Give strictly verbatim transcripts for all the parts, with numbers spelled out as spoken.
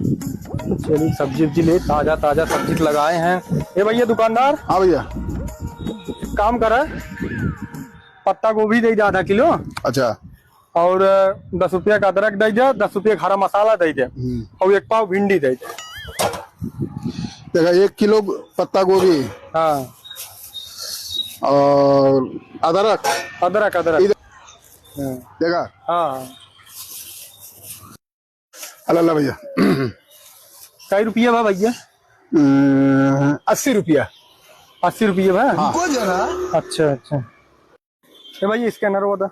चलिए, सब्जी उब्जी ले, ताजा ताजा सब्जी तो लगाए हैं। ए भैया दुकानदार, हाँ भैया। काम करा, पत्ता गोभी दे दे आधा किलो। अच्छा। और दस रुपया का अदरक दे दे, दस रुपया का हरा मसाला दे दे, हम्म। और एक पाव भिंडी दे दे। देखा, एक किलो पत्ता गोभी। हाँ। और अदरक। अदरक, अदरक। इधर। हाँ। देखा? हाँ, हाँ। अल्लाह भैया। कई रुपया बा भैया? अम्म, अस्सी रुपया। अस्सी रुपया बा? हाँ। रुको जरा। अच्छा, अच्छा। ए भाई, स्कैनर वो दा।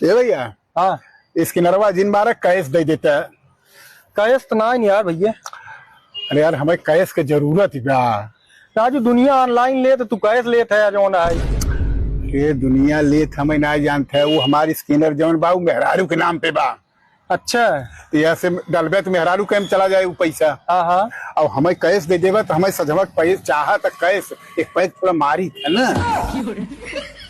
ए भैया। हाँ। स्कैनरवा जिन मारा, कैश दे देता। कैश तो ना यार भैया। अरे यार, हमें कैश के जरूरत ही बा। राजू, दुनिया online लेत, तू कैश लेत है, जौन है। ये दुनिया लेत हमें ना जानत है, वो हमार स्कैनर जौन बा, वो मेहरारू के नाम पे बा। अच्छा। तो यहाँ से डलबे तो मेहरारू के में चला जाए वो पैसा। हाँ, हाँ। अब हमें कैश दे देबे तो हमें सजवा के पैसा चाहा तो कैश एक पैक थोड़ा मारी है ना।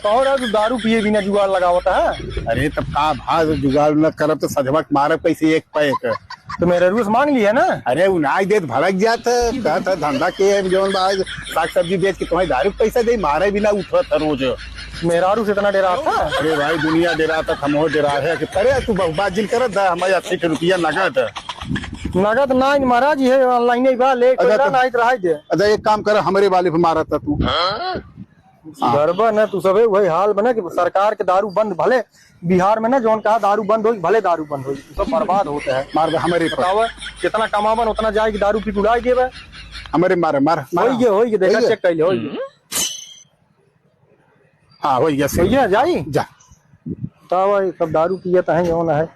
कहो रहा तू दारू पिए बिना जुगाड़ लगावत है। अरे तब का भाव जुगाड़ न करब तो सजवा के मारब कैसे एक पैक? तो मेहरारू से मांग ली है ना। अरे उ नाई देत भड़क जात है, कहत है धंधा के है जौन बा साग सब्जी बेच के तुम्हें दारू के पैसा दे, मारे बिना उठत है रोज। मेहरारू से इतना डेरात है? अरे भाई दुनिया डेरात है, हमहू डेरा है कि अरे तू बहु-, बात जिन करत है, हमारे अस्सी रुपया नगद है। नगद ना महाराज, ये online ही बा, ले अच्छा, कोई तो ना, नहीं तो रहाई दे। अच्छा एक काम कर, हमरे वाले पे मारत है तू। हाँ। सुधरबा ना तू सबे, वही हाल बना कि सरकार के दारू बंद, भले बिहार में ना जौन कहा दारू बंद होई, भले दारू बंद होई, तू सब बर्बाद होत है। मार दे हमरे पर। बतावा, जितना कमावन उतना जाए कि दारू पी के उड़ाई देबे। हमरे मार, मार, मार। होई गया, होई गया, देखा होई गया। चेक कर ले, होई गया। हाँ, होई गया, सही। होई गया, जाई? जा। बतावा, ये सब दारू पियत है, जौन है।